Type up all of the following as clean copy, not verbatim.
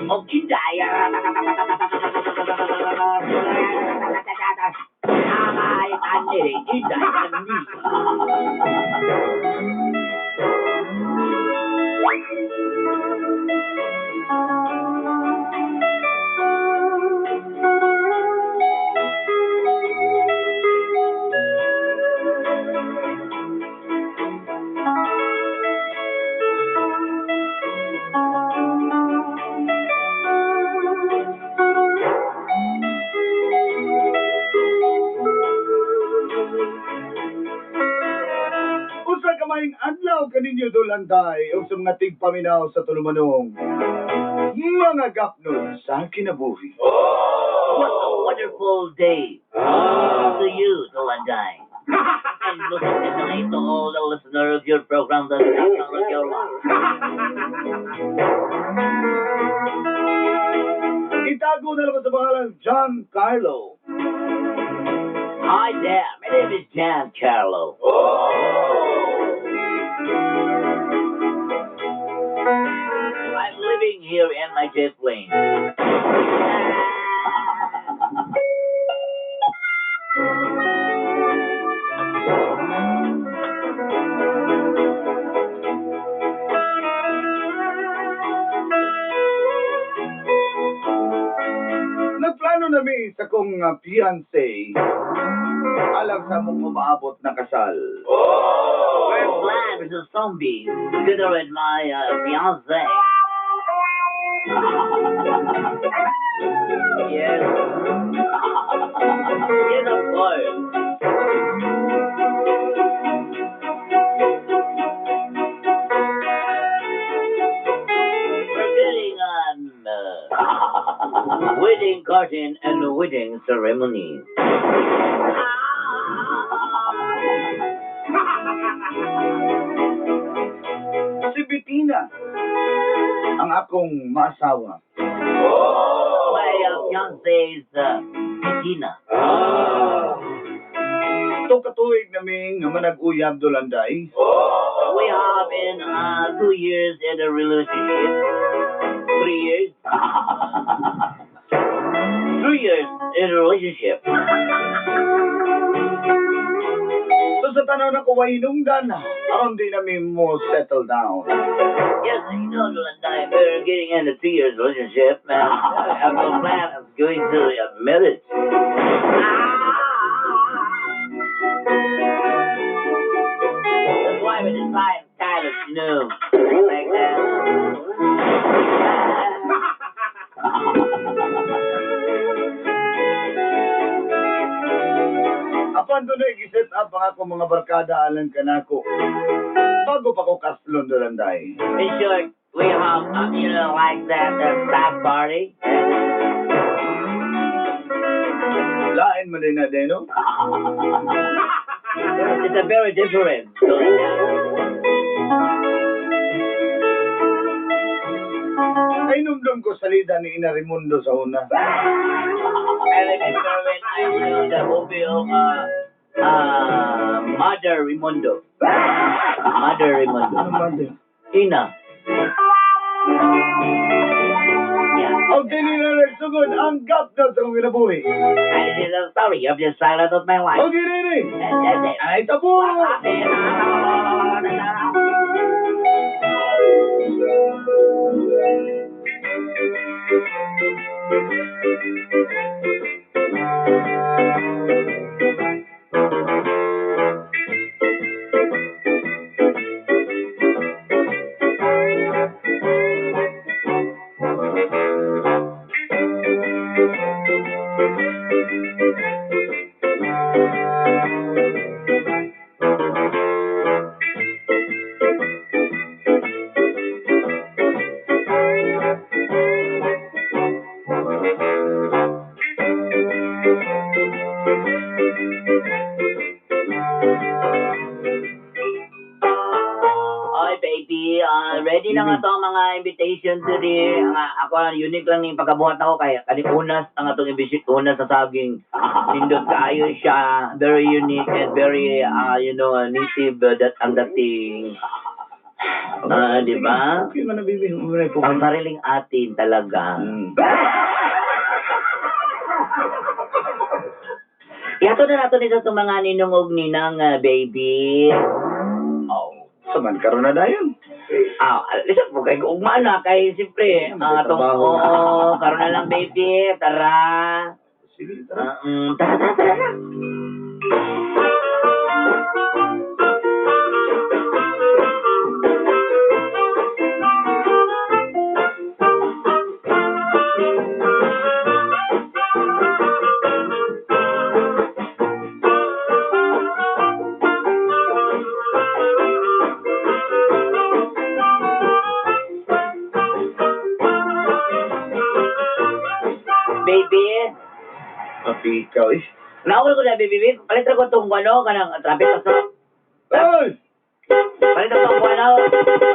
Og Inday. Ay, ane, Inday, ani. Usa ka maayong adlaw kaninyo, Dolanday, ug sa mga tigpaminaw sa tulumanong mga gapnon sa kinabuhi. What a wonderful day to you, Dolanday. And most especially to all the listeners of your program, The Sound of Your Life. Itago na lang sa pangalan John Carlo. Hi there, my name is Jan Carlo. I'm living here in my jet plane. Nagplano na mi sa kong fiancé alang sa among umaabot na kasal. We're planned with a zombie together with my fiance. Yes. Yes, of course. We're getting wedding curtain and wedding ceremony. Si Bettina ang akong maasawa. My fiance is Bettina. Ito katuig nami nga manag-uyab, Dolanday. We have been 2 years in a relationship. 3 years. 3 years in a relationship. So sa tanaw na ko, way hinungdan aron di nami mo settle down. Yes, Dolanday, we're getting in a 3 years relationship, and I have no plan of going to a marriage. That's why we decide kind of like that. Apan dunay gi-set up ang akong mga barkada alang kanako bago pa ko kaslon, Dolanday. In short, we have, like that, stag party. Lain man din na din, no? It's a very different. Ay numdum ko salida ni Ina Raimundo sa una. I remember when I saw the movie of Mother Raimundo. Mother Raimundo. Ano man din? Ina. Yeah. Og dili na nagsugod ang gapnod sa akong kinabuhi. And it is a story of the silence of my life. Og ini And that's it. ay tabo! Oy, baby, ready na nga to ang mga invitation to the, nga, ako, unique lang yung pagkabuhat ako kay kani unas ang atong invitation, unas sa saging. Nindot kaayo siya, very unique and very native that ang dating. Ah, di ba? Okay man na, baby. Wala po. Ang sariling atin talaga. Ihato na nato nito sa mga ninong og ninang, baby. Oh, sa man karon na dayon. Ah, listen po kay ugma na kay siyempre May ang atong trabaho. oo, karon na lang, baby. Tara. Sige, tara. Tara, tara, tara na. Baby, Kapikaw eh. naul ko na, baby, baby. Palit ra ko tong ano kanang traffic sa Ay! Palit ra tong ano.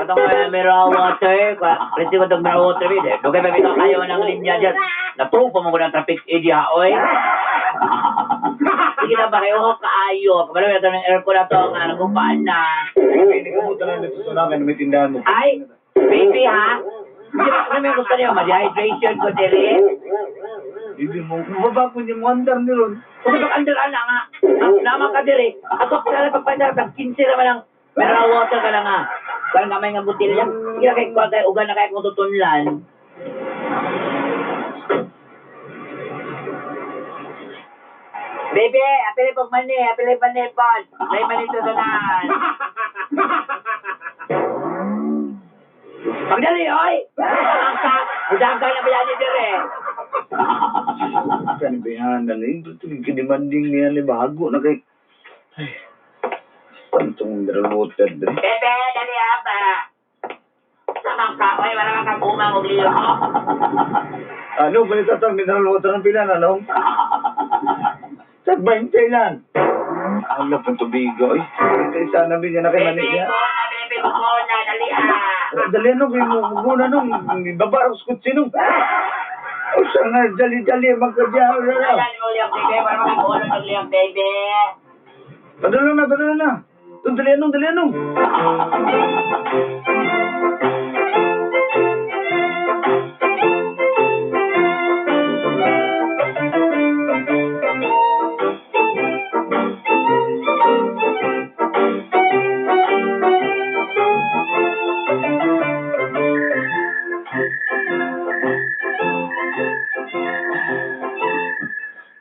Atong mineral water, palit ko tong mineral water, baby. Dugay pa bitaw kayo ng linya diyan. Naprobe pa mo ko ng traffic eh diha oy. Sige na ba kayo kaayo. Kabalo na ng aircon na to nga nagupaan na. Baby, hindi ka mo tanan dito sa namin, may tindahan mo. Ay, baby ha. Di ba ano may gusto niyo? Ma-dehydration ko diri. Baby, mo, mababa ko niya, mo-andar ni Ron. Kung ito under ana nga. Ang naman ka diri. Ato ka na pagpandar tag 15 naman ang mineral water ka na nga. Kuan gamay nga botelya. Sige na kay kuan kay ugan na kay kung tutunlan. Baby, apili pag mani, apili mani pod. May mani to tanan. Pagdali, oy! Ang ka, udagan na ba yan ni dire? Kanibihanan eh. Ito yung kinimanding niya ni Bago na kay... Ay, pantong mineral water dre. Bebe, dali apa. Samang ka, oy, wala man kang umang og liyo. Ano, balita tang mineral water ang pila na, no? Sa 20 lang. Ang lapang tubigo, eh. Kaya sana niya na kay mani Bebe, niya. ko na, bebe, ko na, dali ah. Dali ano, kay mo, muna nung, babarok sa kutsi nung. O siya nga, dali-dali, magkadya. Dali mo liyang bebe, wala man kang ulo ng liyang bebe. Padala na, padala na. Doon, dali anong, dali anong.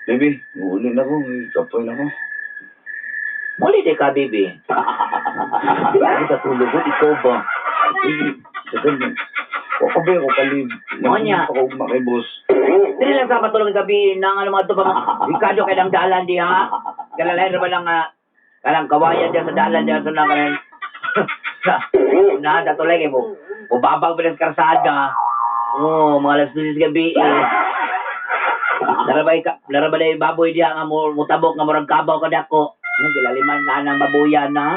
Baby, uuli na ko. Kapoy na ko. Muli di ka, baby. Hindi ka tulog, ikaw ba? Tagal. Ako ba ako kalib? Monya. Ako ugma kay boss. Dili lang sa matulog gabi nang ano mga to ba Ricardo kay lang dalan di ha. Kalalain ra ba lang kanang kawayan diyan sa dalan diyan sa nang sa na datulay kay mo. Mubabag pa sa karsada. Oh, mga alas 12 gabi eh. Narabay baboy diha nga mo mutabok nga murag kabaw kadako. No gilaliman na nang baboyan na.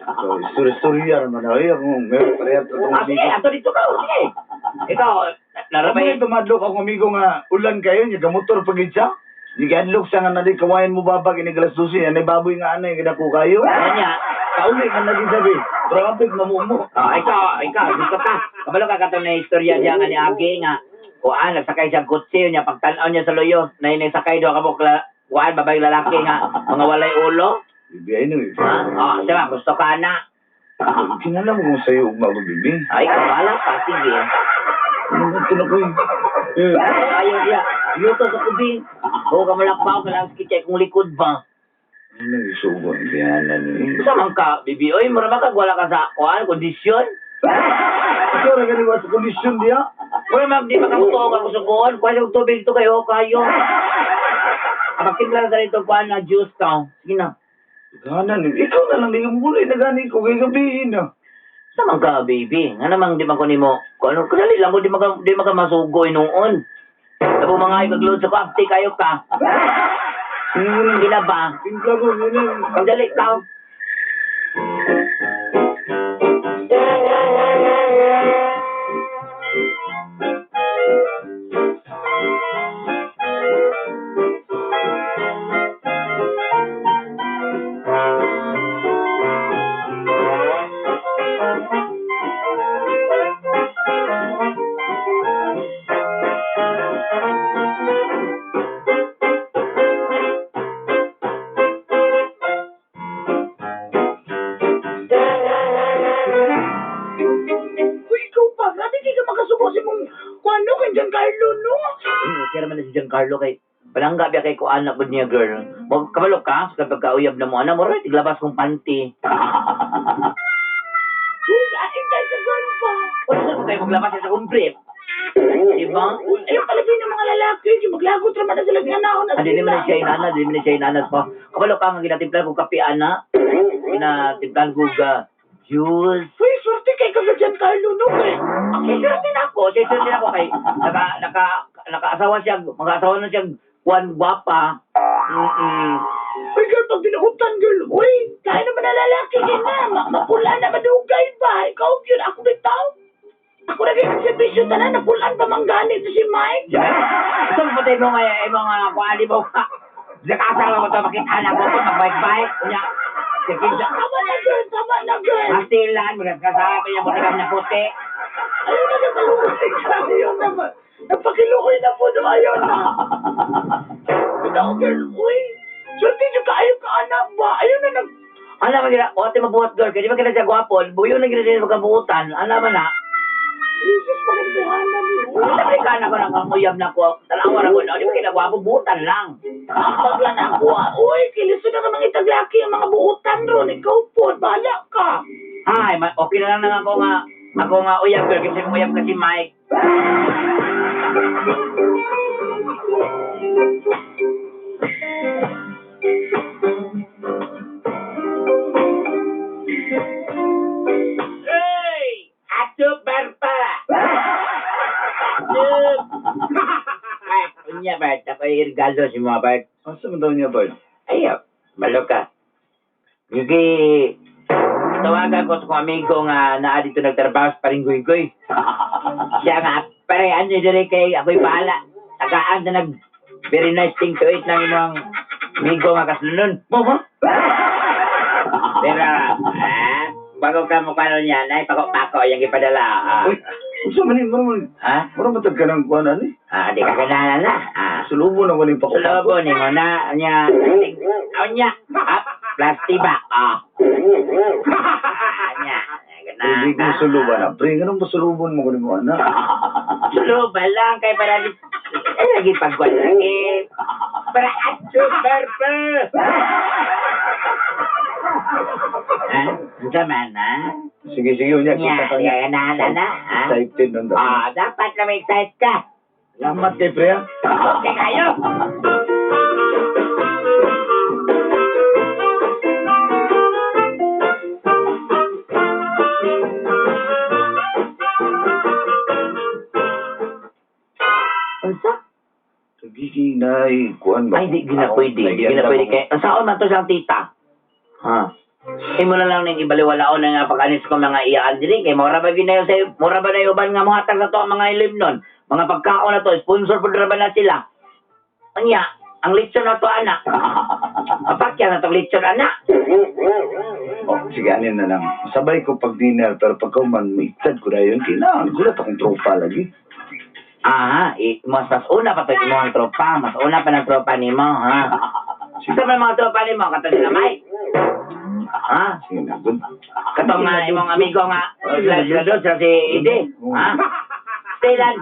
So, istorya naman ay ako. Meron pareha to itong Ah, sige, amigo. ato dito ka. Sige. Ikaw, Narabay. narabay. Ako tumadlok akong amigo nga ulan kayo, niya gamotor pag siya. Niya gadlok siya nga nadi kawayan mo babag ini alas 12, anay baboy nga anay ginako kayo. Kanya, Kauli man lagi sabi. Traffic mamumo. Oh, ikaw, gusto ka. Kabalo ka katong na istorya diya nga ni Agi nga. Kuan, nagsakay siya kutsi niya, pagtanaw niya sa luyo, na inasakay doon ka mo, kuan, babae lalaki nga, mga walay ulo. Bibi ay no. Ha? Oh, siya gusto ka na. Kinala mo kung sa'yo ugma ko bibi. Ay, ikaw, bahala ka, sige. Ano ba ito na ko eh? Eh, Ay, ayaw niya. Luto sa kubing. Oo, kamalakpaw ka lang, sikit kung likod ba. Ano yung sugo ang biyanan eh. Sa man ka, bibi, oy, mura ba kag wala ka sa kuan, kondisyon? Ikaw na ganun sa kondisyon diya. Mura man, di makamutuo ka kusugoon. Kuan yung tubig to kayo, kayo. Kapag sa rito, kuan na juice ka. Sige na. Ganan eh. Ikaw na lang, di ka muli na gani ko kay gabihin na. Sa man ka, baby. Nga namang di man ko nimo. Kung ano, kadali lang ko, di man ka masugoy noon. Tabo mga ikagload sa kapti kayo ka. Sino lang Hindi na ba? Timpla ko, sino Ang dali ka. kang Giancarlo, no? Uy, okay raman na si Giancarlo kay palangga biya kay ko anak pud niya, girl. Mo kabalo ka sa pagkauyab na mo ana mo right iglabas kong panty. Uy, akin tayo sa girl ba? Wala sa kayo maglabas sa akong brief. Diba? Uy, ayaw talaga ng mga lalaki. Kaya maglagot raman na sila nga naon na Ah, dili man na siya inana, dili man na siya inana pa. Kabalo ka nga ginatimplan ko kape ana. Ginatimplan ko ga juice. Uy, swerte kay ka sa Giancarlo, no? Kay, Siya swerte na ako, siya swerte na ako kay naka naka nakaasawa siya, mag-asawa na siya kuan gwapa. Uy, girl, pag binuutan, girl, uy, kaya naman na lalaki, kaya na, mapula na madugay ba? Ikaw, yun, ako bitaw. Ako na kayo nagservisyo tanan, napulaan pa man gani to si Mike. Saan patay mo nga mga kuan mo ka? Nakasama mo to makita na ko mag-bike-bike. Unya. Sige, Tama na, girl, tama na, girl. Mastilan, magkasama pa niya mo na puti. Ayaw na nagpalukoy ka, ayaw na ba? Nagpakilukoy na po, no, ayaw na. Bitaw, girl, uy. Swerte nyo ka, ayaw ka, anak ba? Ayaw na nag... Ano man gina, ote mabuhat girl, kaya di ba kina siya gwapo, buyo na gina siya magkabuutan, ano man na. Jesus, magandang ni. Uy, Sabi ka na ko ng uyab na ko, tanawa na ko, no, di ba kina gwapo, buutan lang. Paglan ako, ah. Uy, kiliso na ka mga itaglaki ang mga buutan ron. Ikaw po, bahala ka. Ay, okay na lang na ako nga uyab girl, kasi uyab ka si Mike. Hey! Ato barpa! Ato! Ay, unya Bart, ako yung regalo si mga Bart. Asa man daw niya, Bart? Ay, balo ka. Sige, tawagan ko sa kong amigo nga naa dito nagtrabaho sa Paringgoy-goy. Siya nga, pare, ano diri kay ako'y bahala. Tagaan na nag very nice thing to eat ng imong amigo nga kaslunon. Mo ba? Pero, bago ka mukha nun yan, ay pako-pako yung ipadala. Uy, unsa man ni mura man. Ha? Mura man tag kanang kuan ani. Ah, di ka ganahan na. Sulubo na ko ning pako. Sulobo ni mo na, nya, nya, plastic ba? Nya, Hindi ko suluba na. Pre, ganun ba sulubon mo ko nimo ana? Suloba lang kay para di, eh, lagi pagkuhan lagi. Para atso, barba! Ha? Unsa man, ha? Sige, sige, unya Nya, kita ka di niya. ka ganahan na, ha? Excited nun daw. Dapat na may excite ka. Salamat kay pre. Ah. Okay kayo! Unsa? Sige, nay, kuan ba? Ay, di gina pwede. Di gina pwede. Kay, ang saon man to siyang tita? Ha? Imo na lang ning ibaliwalaon na nga pag-anis ko mga iyaan diri kay mura ba ginayo sa mura ba na uban nga mohatag sa to ang mga ilim nun. Mga pagkaon na to, sponsor pud ra ba na sila. Anya, ang lechon na to ana. Apakya na tong lechon ana. Oh, sige, anin na lang. Sabay ko pag dinner, pero pagka man, maitad ko na yun. Kailangan, gulat akong tropa lagi. Ah, mas mas una pa to imong tropa, mas una pa ng tropa nimo, ha. Sa mga tropa nimo kato sila Mike. Ha? Sige na, good. Katong nga imong amigo nga sila sila doon sila si Ide. Ha? Stilan.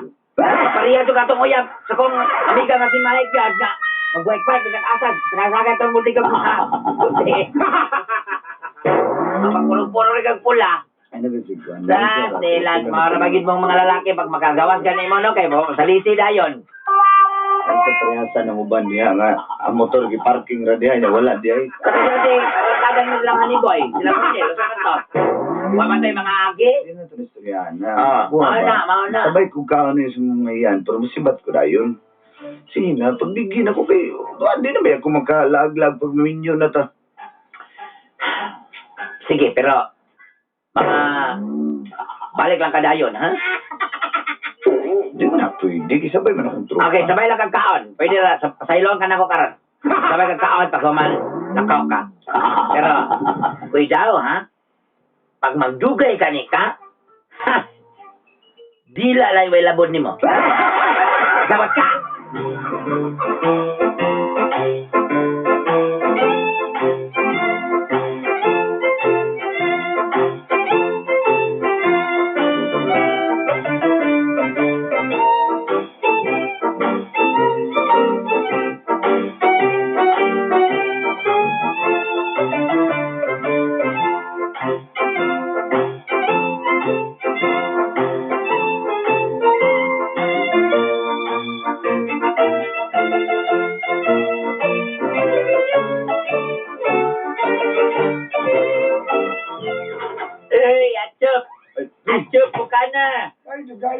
Pareha to katong uyab sa kong amiga nga si Mike yun nga magwike-wike sa asag sakasaga tong multi kag ha. Puti. Pagpulong-pulong rin kag pula. Ay, nabisig ko. Sa stilan, mga rabagid mong mga lalaki pag makagawas gani mo no kay mo salisi dayon. Ay, sa parehasan ng uban niya nga, ang motor gi-parking ra diha niya, wala diha. Kasi si kadan mo lang ani boy. Sila mo sila sa kanto. Wa man tay mga agi. Hindi na ito na. Ah, mao na, mao na. Sabay ko kaon sa mga yan, pero musibat ko na yun. Sige na, pagbigyan ako kay, di na ba ako magkalaglag pag minyo na ta. Sige, pero mga balik lang kadayon, ha? Di mo na pwede, kisabay man akong tropa. Okay, sabay lang kag kaon. Pwede ra sa saylon ka na ko karon. Sabay kag kaon pag human nakaw ka. Pero cuidado, ha? Pag magdugay ka ni ka, ha? Dila lay way labod nimo. Dapat ka.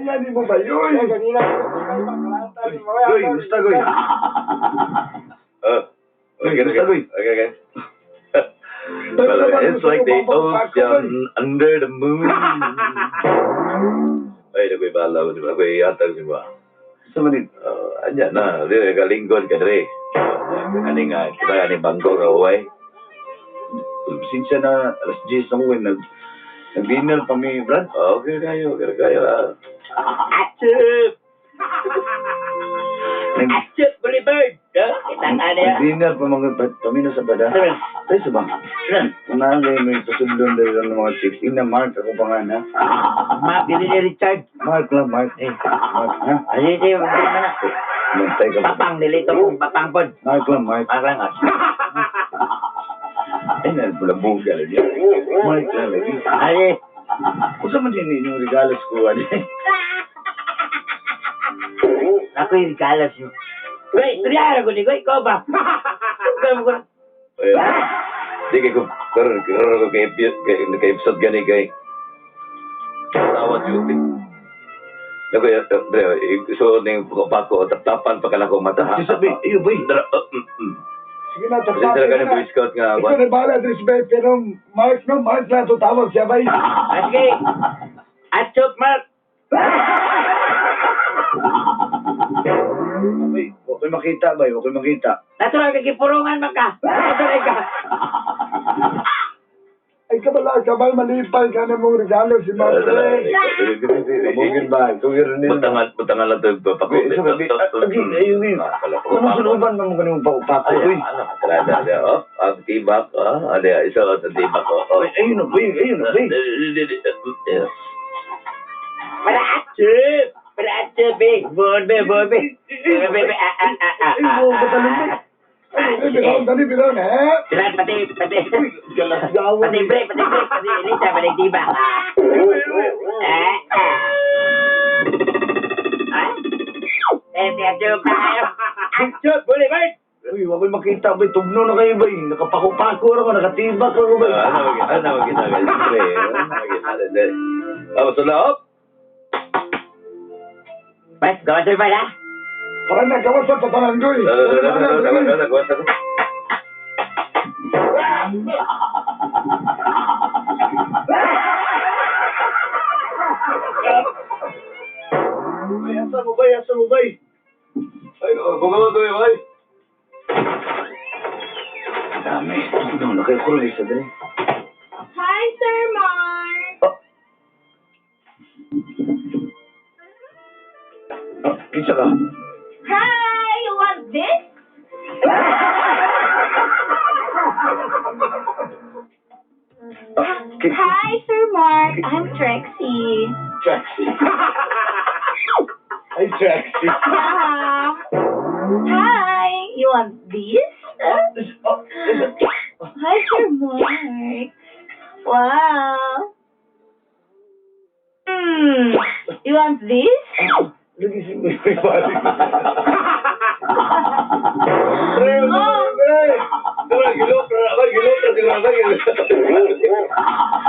Kaya ni mo ba yun? Goy, gusta goy. Oh. Okay, Gusta goy. Okay. Well, it's like the ocean under the moon. Ay, nakoy bala ko, di ba? Ako'y hatag si ba? Sa manit. Anya na, di ka lingkod ka dre. Ani nga, kita ani bangko ka uway. Pasensya na, alas 10 ako eh. Nag-dinner pa mi, Brad. Okay kayo, okay kayo. Ah. Achip! Nag, Achip, Boulevard! Kita ka niya. nag-dinner pa mga kami na sa bada. Tayo sa bang? Kunang may pasundon dahil lang ng mga chicks. Ina, Mark, ako pa nga na. Ma, dili ni Richard. Mark lang, Mark. Eh, Mark, ha? Ay, di, di na. Mantay ka pa. Papang nilito kong papang pod. Mark lang, Mark. Parang ah. Ay, nalbulabuga lagi. Mark lang lagi. Ay, Kung saan man din inyong regalo sa kuha niya. ako yung kalas mo. Wait, triyara ko ni ko, ikaw ba? Ikaw mo ko. Ay, di kay ko karon karon ko kay kay kay episode gani kay tawa duty. Nakoy dre, so ning pako taptapan pa kana ko mata. Di sabi, ayo boy. Dra. Sige na, Kasi talaga ni Boy Scout nga Ikaw na bahala, Dres Bay, pero Mark, no? Mark na ito tawag siya, bay. Ah, sige. Achop, Mark. Ay, huwag ko'y makita, bay. Huwag ko'y makita. Natural ka kipurungan man ka. Natural ka. Ay, kabala, kabal, malipay ka na mong regalo si Mark. eh. Kabugin ba? Kung gano'n nila. Butangan, butangan lang ito. Pako. Ay, sabi, ay, ayun, ayun. Kung nasunuban mo mo ganun pako-pako, uy. Ano, tara, tara, oh. Ang tibak, oh. Ano, isa, ang tibak, oh. Ay, ayun na, boy. Ayun na, boy. Para achop. Para achop, eh. Borbe, borbe. Borbe, borbe. Ah, ah, ah, ah, Ay, ah, mo, katalong, ah. boy. Ay, biraw, dali, biraw, eh. Pati, pati, pati. Galasgawan. Pati, pre, pati, pre. Pati, Elisa, pati, diba? Ah. Ah, ah. Ah? Eh, si Achop tayo. Achop, Boulevard. Uy, huwag ko'y makita, boy. Tugno na kayo, boy. Nakapako-pako ako, nakatibak ako, boy. Ano, ano, kita, siyempre. Ano, kita, Tapos, na, oh. Bas, gawa sa pala. Parang nagawa sa tatanan ko, eh. Ano, ano, ano, ano, ano, ano, ano, Ay, asa mo, bay? Asa mo, bay? Ay, buka mo ito, ay. Ang dami. Tugno na kayo, kulo, isa dali. Hi, Sir Mark! Ah, kinsa ka? Hi! You want this? Ah, Hi, Sir Mark. I'm Trixie. Trixie. Ay, Trixie. Yeah. Hi! You want this? Oh, Hi, Sir Mark. Wow. You want this? Lagi si may pare. Pre, Oh. pre. Tara, gilok, tara, gilok, tara, gilok, gilok.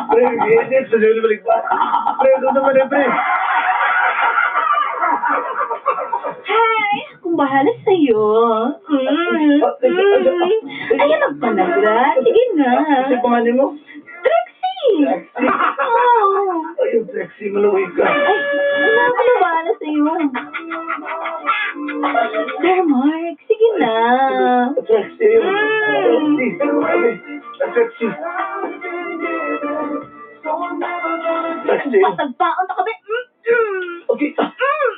Pre, init sa dulo balik pa. Pre, doon naman eh, pre. Hi! Kung bahala sa'yo. Ayan ang panagra. Sige na. Kasi pangalan mo? Trixie! Oh. Ay, yung Trixie, maluwi ka. Ay, wala ko na bahala sa'yo. Sir Mark, sige na. Trixie, yun. Trixie. Trixie. Trixie. Pasagpaon na kami. Okay.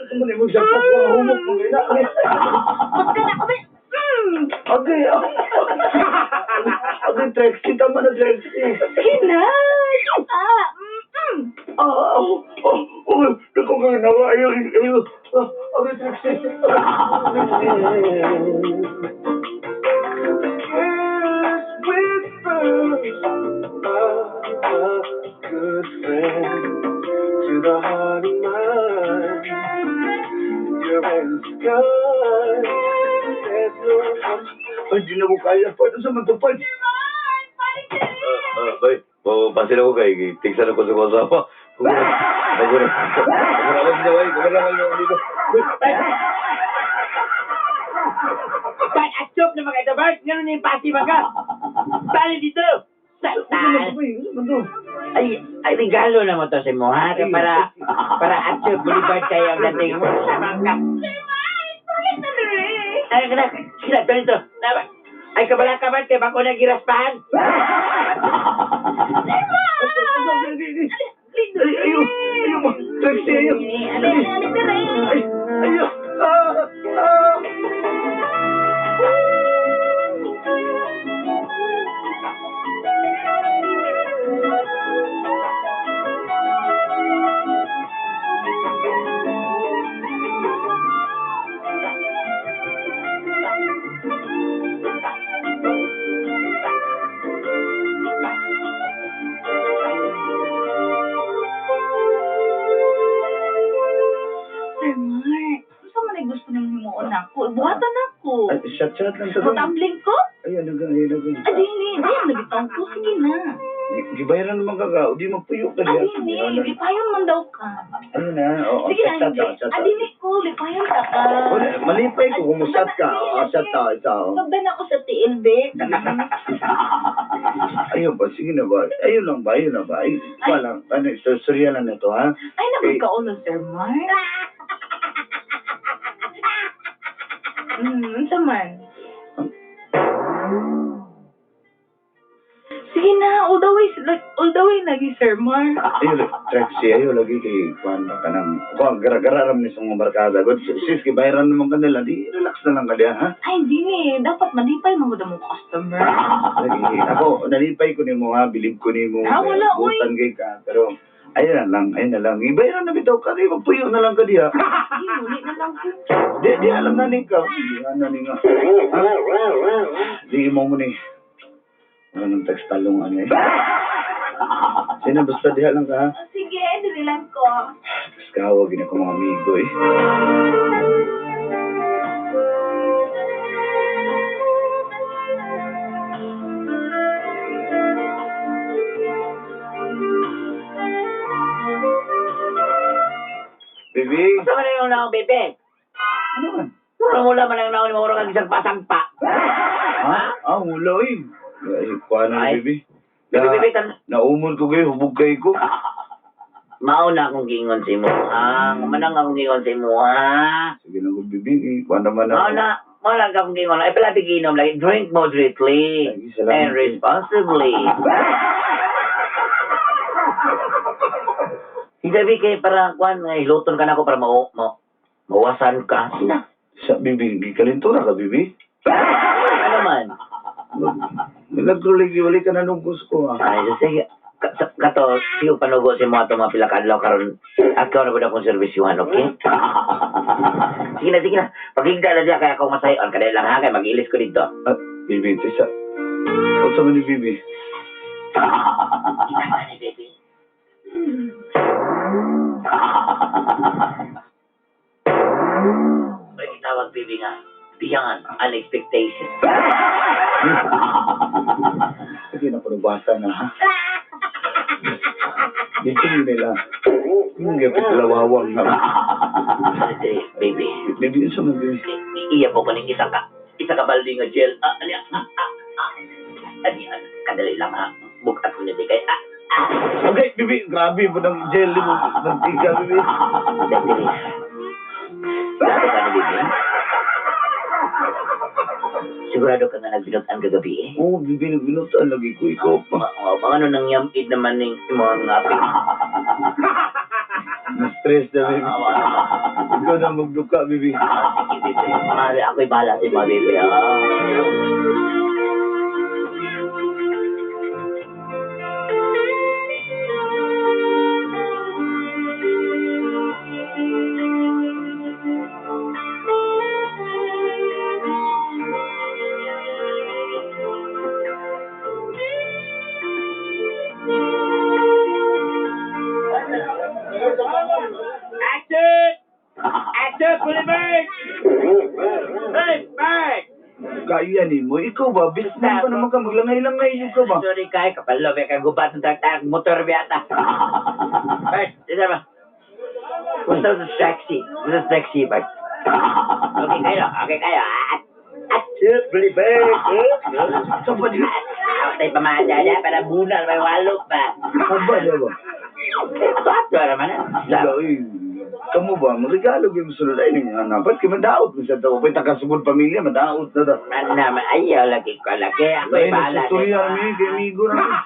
Ano na yung jackpot ko? Humok mo ina. Pagka na kami. Okay. Okay, Trixie. Tama na, Trixie. Sige na. Ah. Ah, oh, oh, oh, naku, kaganawa. Ayaw, ayaw. Ah, okay, Trixie. Good friend to the heart of mine. Your hands kind. There's no Ay, di na ko kaya. Paano sa matupad? Sir Mark, parang Bay, oh, pasin ako kay tigsan ako sa kasama. Bago na. Bago na ako sa way. Bago na ako dito. Bart, atsop na mga ito, Bart. Ganun na yung pati ba ka? Bali dito. Sa Ay, ay, regalo na mo to sa mo, ha? Kaya para atsop, Boulevard kayo ang dating mo. Sama ka. Sir Mark, bakit na dire? Ay, kana, sila, to dito. Ay, kabala ka, Bart, kaya bako na giraspahan. Sir Mark! Ay, ayo, ayo, Trixie, ayo. Ali, ali, ali, dire. Ay, ayo. Ah, ah. Sir Mark, unsa man ay gusto nimo himuon nako? Buhatan ako. Ay, shot-shot lang sa Mutambling ko? Ay, ano ka, ay, ano ka. Ay, dili. Di, nagitang ko. Sige na. Gibayaran naman ka ka. Di magpuyo ka Ay, diya. dili. Lipayon man daw ka. Ano na, oo. Sige na, Shot, hindi. shot, shot. Ah, dili ko. Lipayon ka ka. Wala, malipay ko kung musat ka. Oo, shot ta, isa. oo. Sugdan ako sa TLB. Ayun ba, sige na ba? Ayun lang ba, ayun lang ba? Ay, wala. Ano, istorya lang na to, ha? Ay, nagkaon na, Sir Mark. Unsa man? Sige na, all the way, like, all the way lagi, Sir Mark. Ayun, Trixie, ayun lagi kay Juan ba ka nang, kuan, gara-gara ram ni sa mga barkada. God, sis, kay bayaran naman kanila, di, relax na lang ka diya, ha? Ay, hindi ni. Dapat malipay mo mo customer. Lagi, ako, nalipay ko nimo ha, bilib ko nimo. Ah, wala, uy. Butan kay ka, pero, ayun na lang, ayun na lang. Ibayaran na bitaw ka, di, magpuyo na lang ka diya. Sige, muli na lang ko. Di, di, alam na ni ka. Di, ano ni nga. Ha? Di, mo mo ni. Ano nang text talong ano eh. Sino, basta diha lang ka, ha? Oh, sige, dili lang ko. Kawa, gina ko mga amigo eh. Baby, Saan man ang naong, bebe? ano man? Mura mula man ang naong, mura kang isang pasangpa. Ha? Ah, wala eh. Ay, kuha na Ay. baby. Bebe, bebe, tan- Naumol ko kayo, hubog kayo ko. Mao na akong gingon sa imo, ha? Manang akong gingon sa imo, ha? Sige lang ko, baby. Eh, kuha naman Mao ako. na, mao lang akong gingon. Ay, pala ginom lagi. Drink moderately Lagi, salamat. and responsibly. Hindi kay para kuan nga hiluton ka na ako para mao ma, mawasan ka. Sina. Sa, baby, gikalintura ka, baby. Ano man? Nagrulig, wali ka na nung gusto ko, ha? Ay, sige. Kato, sige panugo sa mga itong mga pila ka adlaw karon. Akaw na ba akong serbisyuhan, okay? Sige na, sige na. Pagigda na siya, kaya akong masayon. Kadali lang ha, kaya mag-ilis ko dito. Ah, baby, tisa. What's up ni baby? Ano, baby? May tawag, baby nga. Beyond unexpectation. Sige na, panubasa na, ha? Dito yun nila. Yung gapit lawawang na. Sorry, baby. Baby, yun sa mga baby. Iya po ko ng isa ka baldi nga gel. Ah, ani, ah, ah, ah. Ani, ah, kadali lang ha. Bukat ko na di kay, ah, ah. Okay, baby, grabe po ng jelly mo. Ng tika, baby. Dali. Sigurado ka na, baby? Sigurado ka nga nagbinutan kagabi eh. Oo, oh, baby, nagbinutan lagi ko. Ikaw pa. Oo, baka ano nang yamid naman ng imong ngapit. Na-stress na, baby. Ikaw na magduka, baby. Sige, baby. Mali, ako'y bahala sa mga baby. Ah. Action! Action, Boulevard! Hey, Mark! Kaya ni mo. Ikaw ba? Business pa naman ka. Maglangay-langay yun ka ba? Sorry, kay kapalo, may kagubat ng tagtag, motor biyata. Bert, dito ba? Basta sexy. Basta sexy ba? Okay kayo, okay kayo. At, at, Bali ba? Sa ba di? Tay pamada na para bunal may walok pa. Aba, di ba? Ito ato naman. Wala, eh. Kamu ba, magregalo kayo musulod ay ning anak. Ba't kayo madaot mo sa tao? Ba't takasugod pamilya, madaot na ta. Man naman, ayaw lagi ko lagi. Ako Ay, bahala. nagsustorya kami, kay amigo na kami.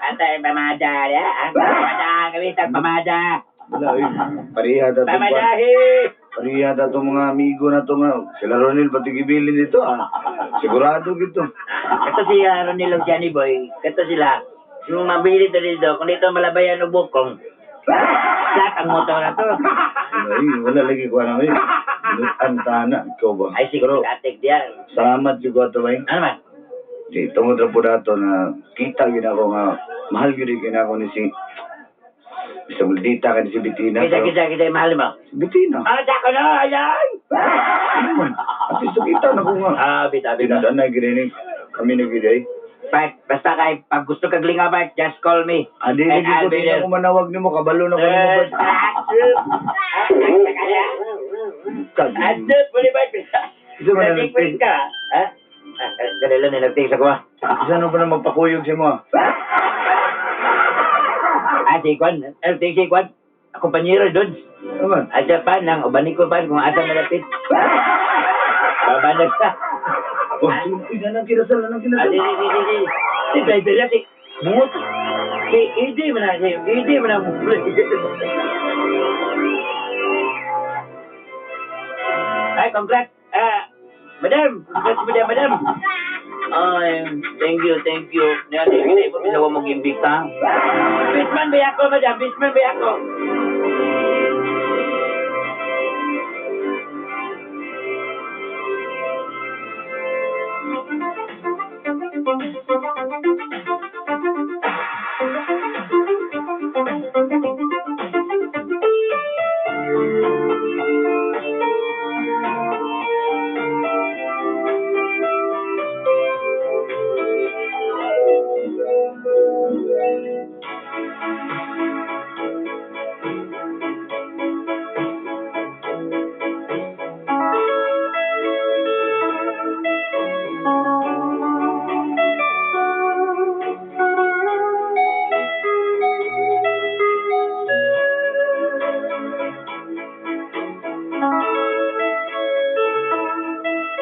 Atay pamada ya. Pamada kami tag pamada. Wala, eh. Pareha ta itong Pamadahi. Pareha ta itong mga amigo na ito nga. Sila Ronel, pati gibilin dito, ah. Sigurado gito. Ito si Ronel og Johnny Boy. Ito sila. Yung mabili to dito, kung dito malabayan og bukong. Flat ang motor na to. Wala, eh. Wala lagi ko alam, eh. Antana, ikaw ba? Ay, sige, Pero, atik diyan. salamat juga ito, eh. Ano man? Di, tungod ra po dato na kita gid ako nga mahal gyud gid ako ni si Bisa maldita ka ni si Bettina. Kita, pero- kita, kita, mahal mo. Si Bettina. Ah, sako na, ayan! Ano man? At least kita na ko nga. Ah, bita, bita. Tinadaan na gid ni kami na gid ay. Bart, basta kay, pag gusto kag lingaw, Bart, just call me. Adi And lagi I'll ko be di na there. ko manawag nimo kabalo na ko nimo. Eh, Bart. Kag- Ado, puli Bart. Isa man na Nag-quiz ka, ha? Dali lang, nilagtig sa kuha. Isa na pa na magpakuyog sa mo. Ah, si Kwan. Eh, si Kwan. Kumpanyero doon. Ano man? Asa pa, nang ubanin ko pa kung asa malapit. Baba na siya. Oh, uy, anang kinasal, anang Ah, kinasal. si, si, si, si. Si driver na, si. Bungot. Si Idi man na, si Idi man na. Ay, congrats. Ah, madam. Congrats, madam, madam. Ay, thank you, thank you. Niya, di ko bisawa mo gimbita. Bisman ba ako, madam? Bisman ba ako?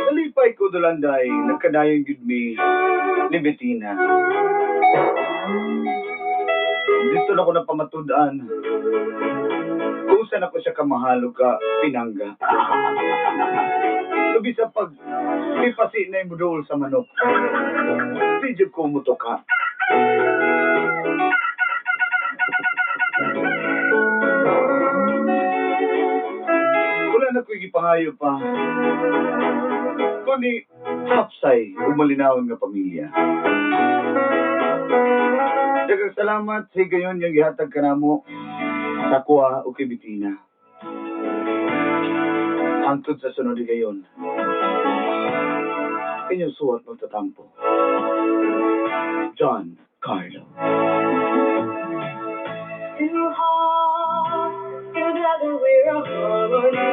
Nalipay ko dulanday, nagkadayon gid mi ni Bettina. Dito na ko napamatud-an. Kung saan ako siya kamahal o ka pinangga. Lubi sa pag pipasi na imudol sa manok. Di jud ko mutuka. Wala na ko'y gipangayo pa. Kundi hapsay ug malinawon nga pamilya. Daghang salamat sa higayon nga gihatag kanamo sa kuha o kay Bettina. Hangtod sa sunod higayon. Inyong suwat magtatampo. John Carlo. Two hearts together we're a harmony.